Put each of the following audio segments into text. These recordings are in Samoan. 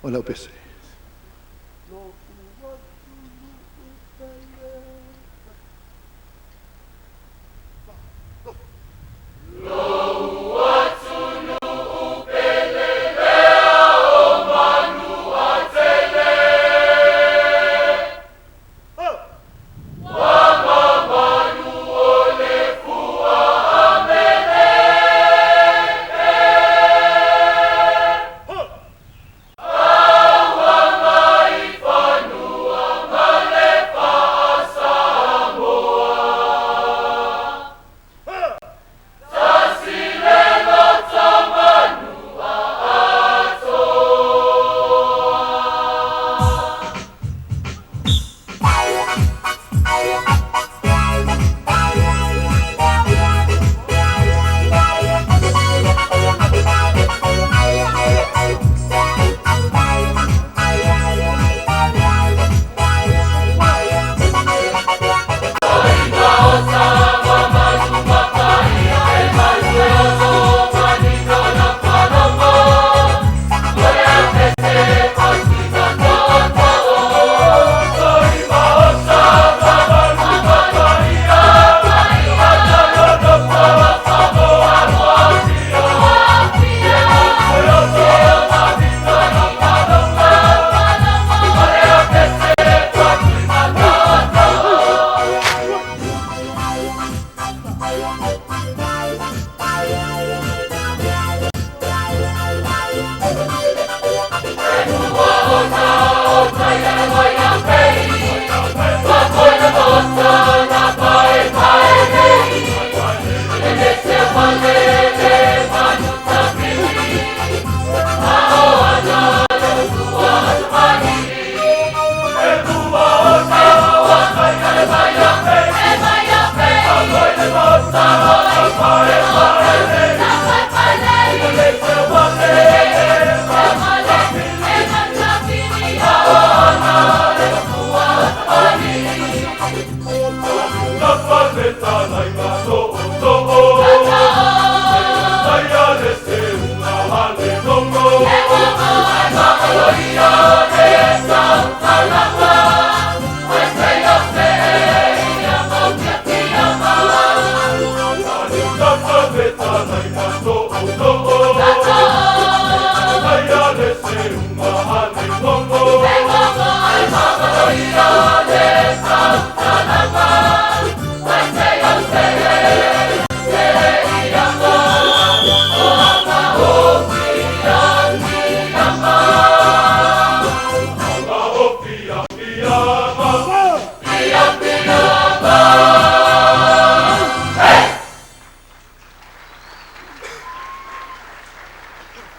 O le aupese.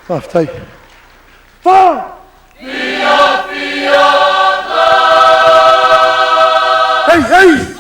Faafetai. Fa! Fia fia Hey, hey!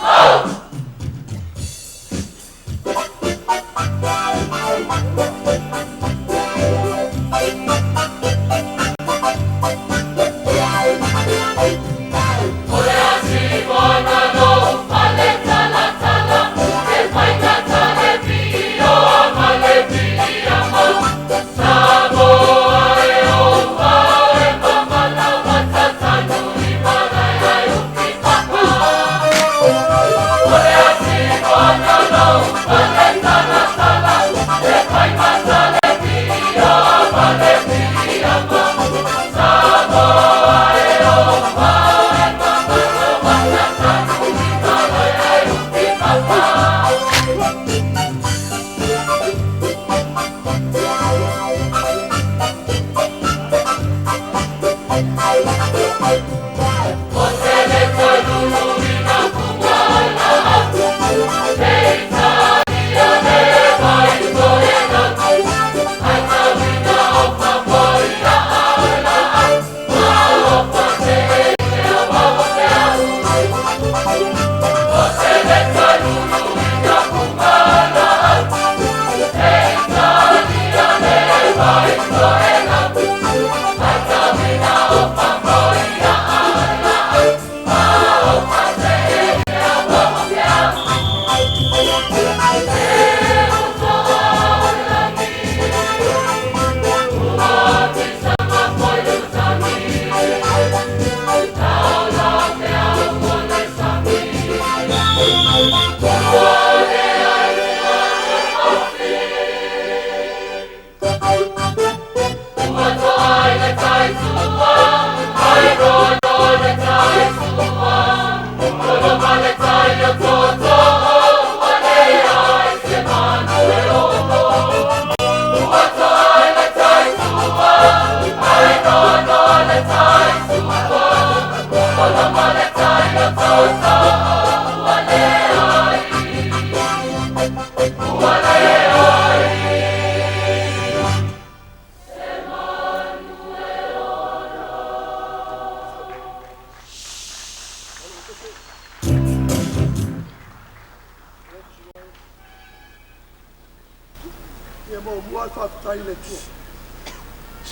Ia muamua le faafetai i le Atua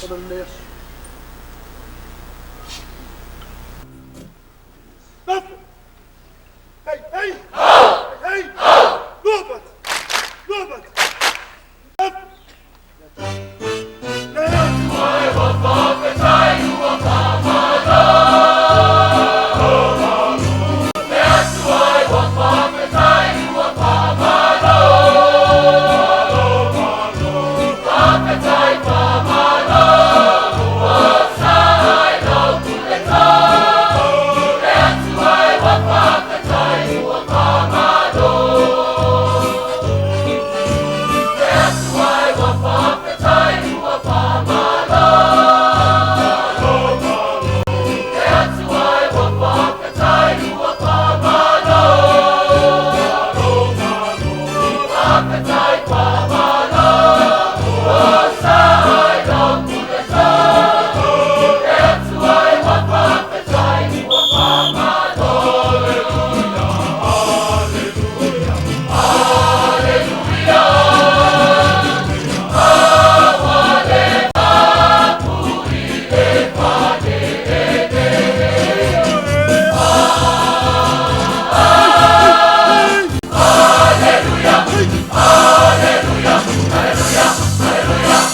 ona o lenei aso. Hey, hey! Hey, hey! Lua fatu! Lua fatu! Up! Left!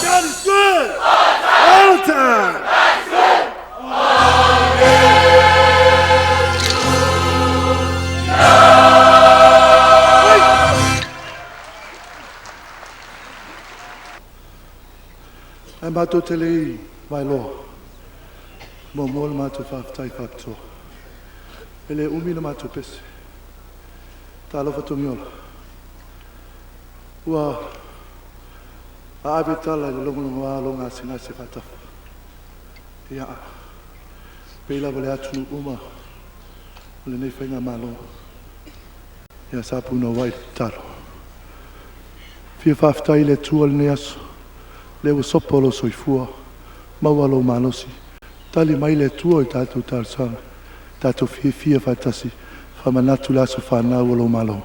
God is good! All the time! Ae matou te le i vailoa, muamua le matou faafetai faapitoa. E le umi le matou pese. Talofa Togiola. Ua aave tala i le logologoa o lou gasegase faatafa. Ia, pei lava le atunuu uma o lenei faigamalo. Ia sa punouai le tatalo. Fia faafetai i le Atua i lenei aso. Lea ua sopo lou soifua, maua lou malosi. Tali mai le Atua i tatou talosaga, tatou fiafia faatasi, faamanatu le aso fanau o lou malo.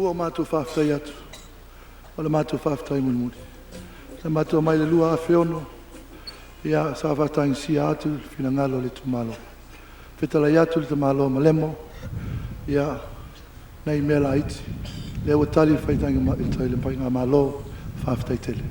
Ua o matou faafetai atu, o le matou faafetai mulimuli. Sa matou omai i le 2006, ia sa faatagisia atu le finagalo o le Itumalo, fetalai atu le tamaloa Malemo, ia nai mea laiti, lea ua tali le Faigamalo, faafetai tele.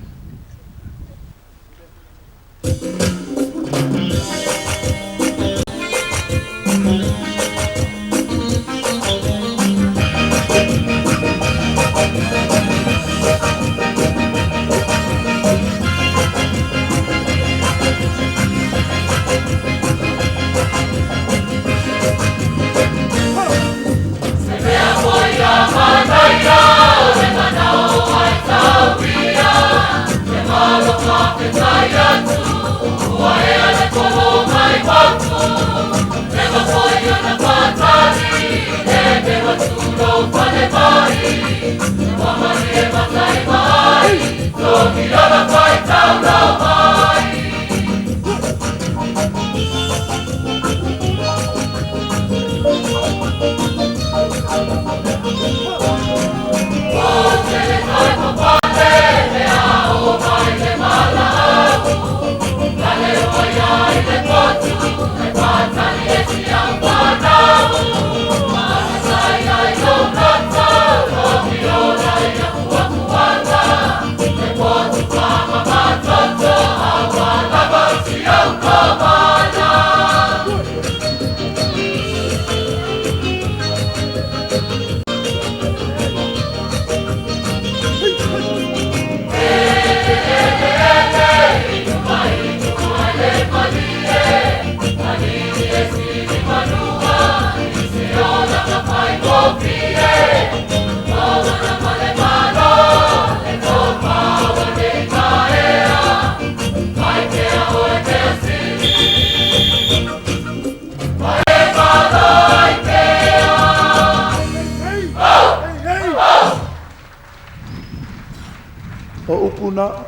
O upu na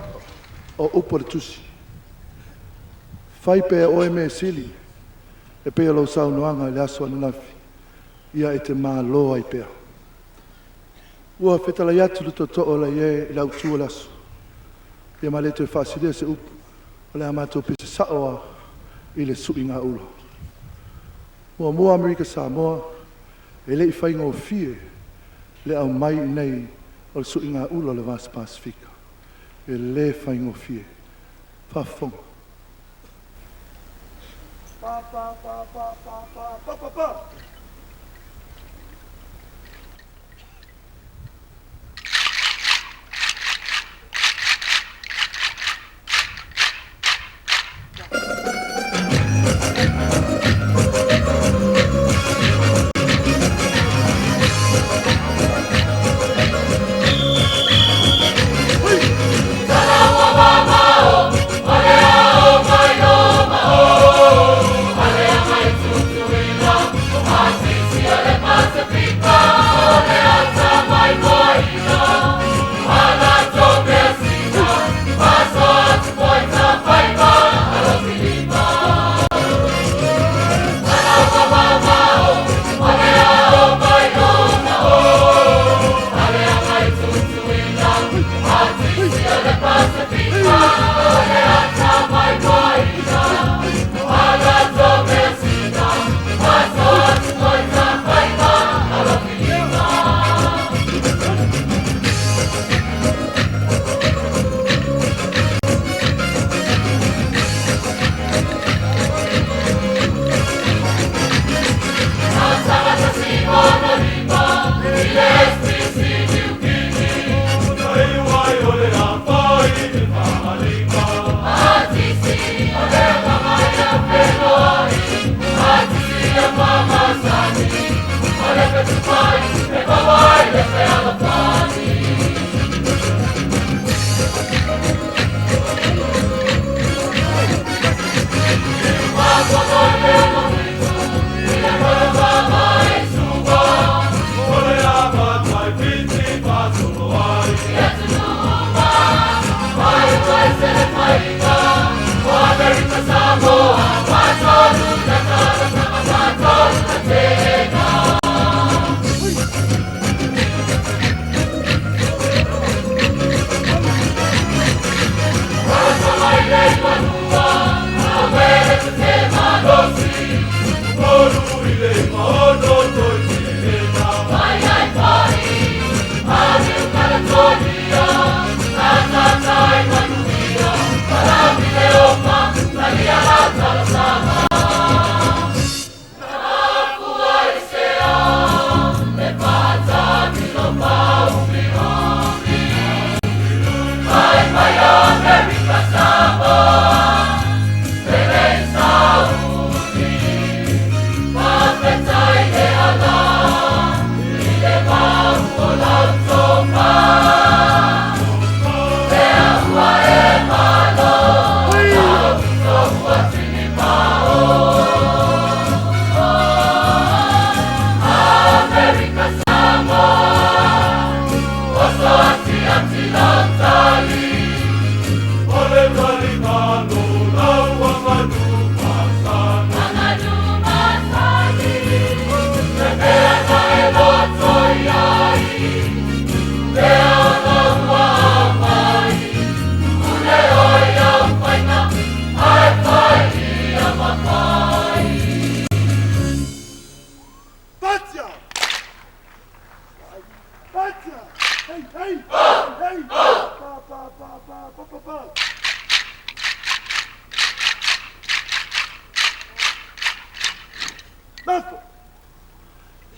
o upu a le Tusi, fai pea e oe mea e sili e pei o lau saunoaga i le aso ananafi, ia e te malo ai pea. Ua fetalai atu le Tootoo o Laie i le autu o le aso, ia ma e le toe faasilia se upu, o le a matou pese sao lava i le suigaula. Muamua Amerika Samoa, e le i faigofie le aumai i inei o le suigaula o le va Pasefika. E le faigofie. Faafofoga. Pa pa pa pa pa pa pa pa pa.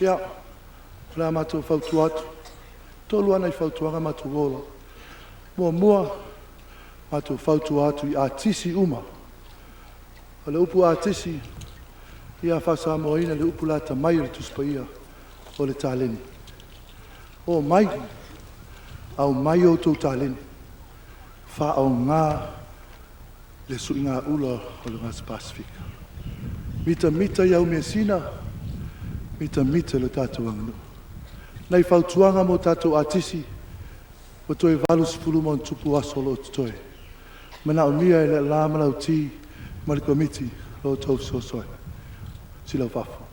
Ia, o le a matou fautua atu. 3 lava nai fautuaga matou oo loa. Muamua, matou fautua atu i atisi uma. O le upu atisi, ia faa-Samoaina le upu lata mai o le Tusi Paia, o le taleni. Omai, aumai outou taleni, faaaoga le suigaula o le Gasa Pasefika. Mitamita i au measina, mitamita i le tatou aganuu. Nai fautuaga mo tatou atisi, ua toe 80+ aso o lo o totoe. E manaomia e Leala ma Lauti ma le Komiti lo outou fesoasoani. I lau faafofoga.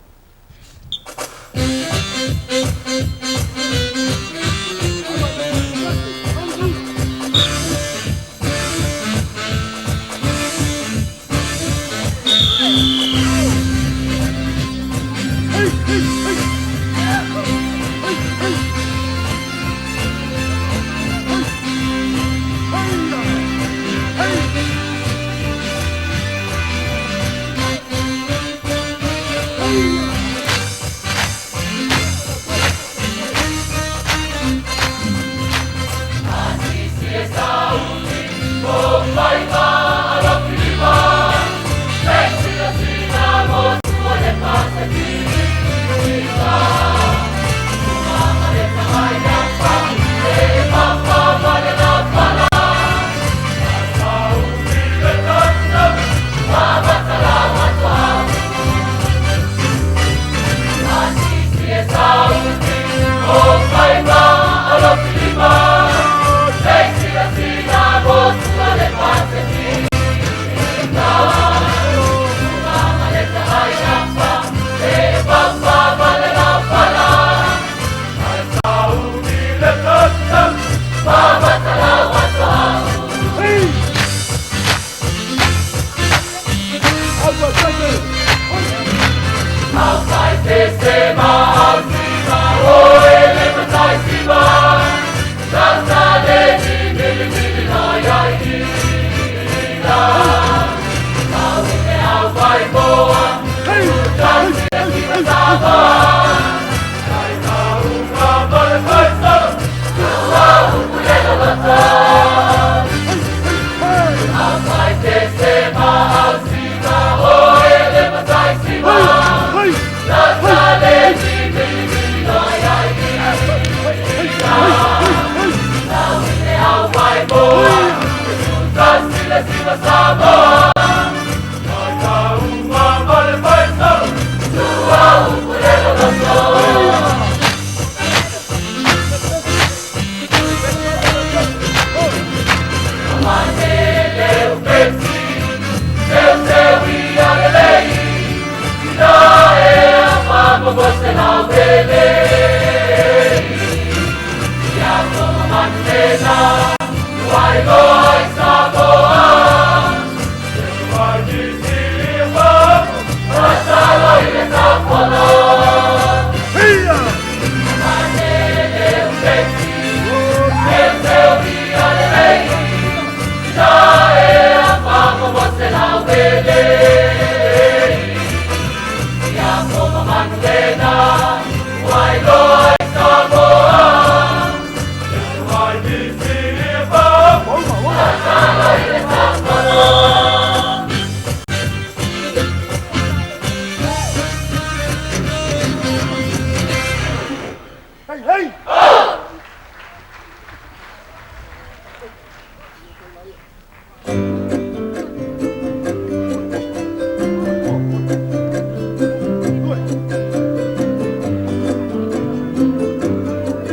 Hey, hey!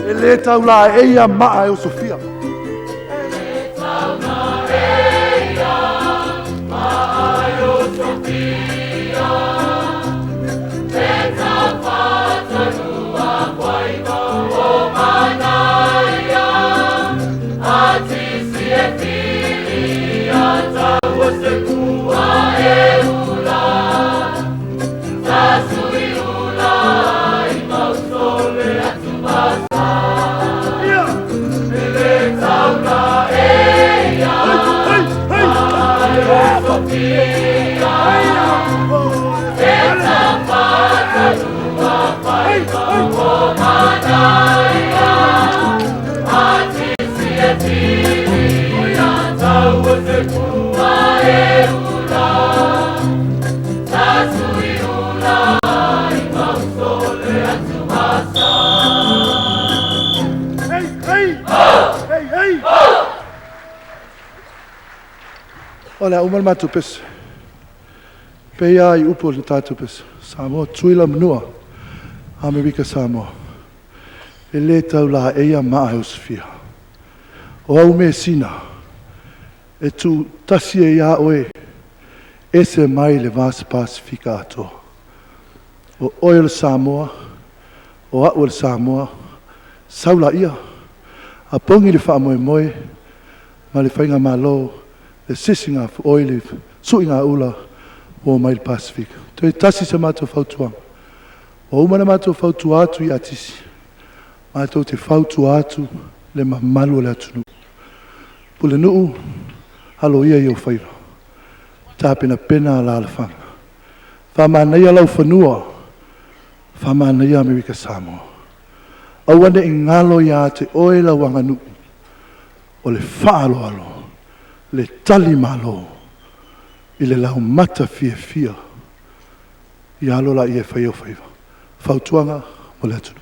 E le taulaeia maa e osofia. Hey! Hey, hey! O le a uma le matou pese. Pei lava i upu o le tatou pese, Samoa, Tutuila ma Manua, Amerika Samoa. E le tau laeia maa e osofia. O au measina e tuutasi ai lava oe, ese mai le vasa Pasefika atoa. O oe o le Samoa, o au o le Samoa, sau laia, apogi le faamoemoe ma le faigamalo le sisiga oi le suigaula ua omai i le Pasefika. Toe tasi sa matou fautuaga, ua uma ona matou fautua atu i atisi, matou te fautua atu le mamalu o le atunuu. Pulenuu, alo ia i ou faiva, tapenapena alaalafaga, faamanaia laufanua, faamanaia Amerika Samoa. Aua ne i galo ia te oe lau aganuu, o le faaaloalo, le talimalo i le laumata fiafia. Ia alo laia e fai ou faiva. Fautuaga mo le atunuu.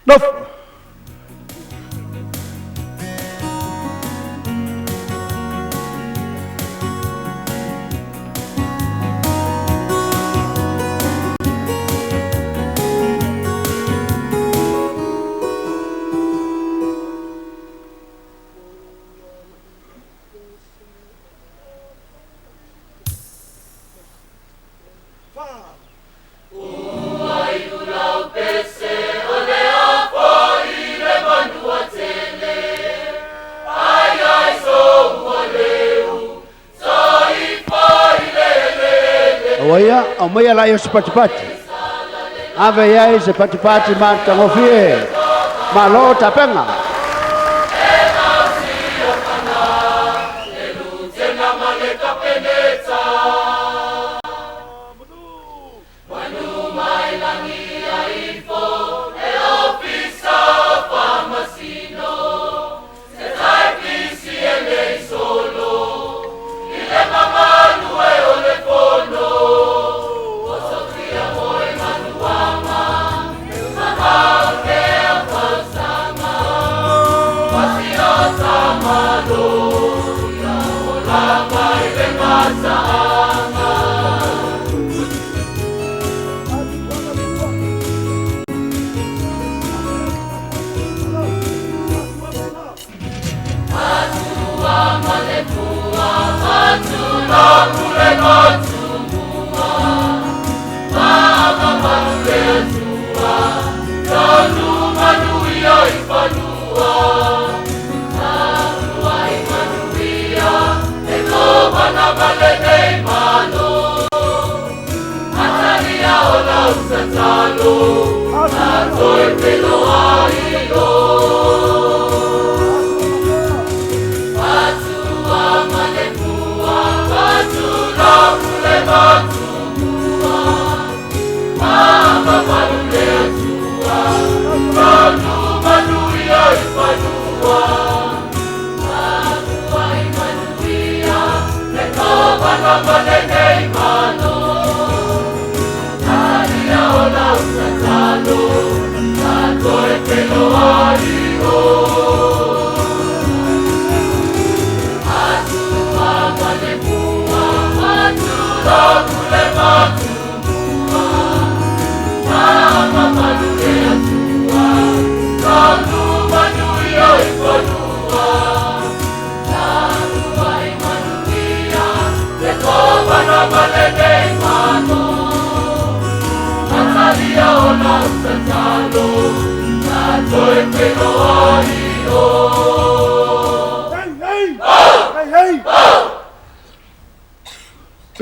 Nofo. Auaia, aumaia laia o se patipati. Ave i ai se patipati matagofie. Malo tapena.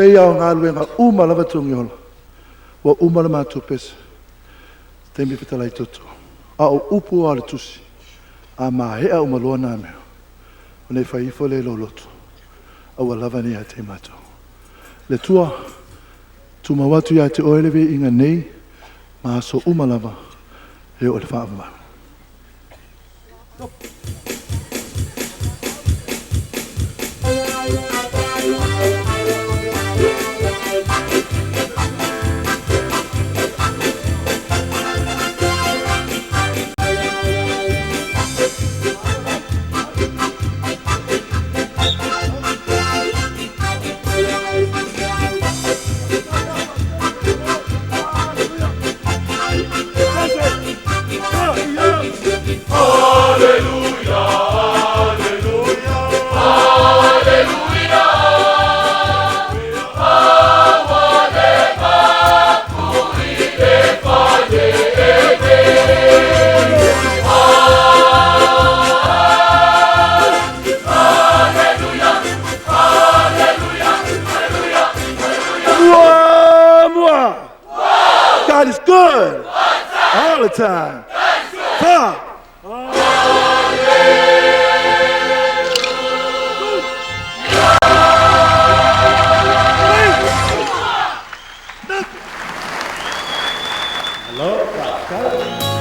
Peia o galuega uma lava togiola. Ua uma le matou pese. Taimi fetalai toto. A o upu a le tusi. A maea uma loa nā mea. Ona e fai ifo lea i lou loto. A ua lava nei ia te i matou. Le Atua, tumau atu ia te oe le viiga nei ma aso uma lava e oo i le faavavau. God is good all the time. Come. Hello,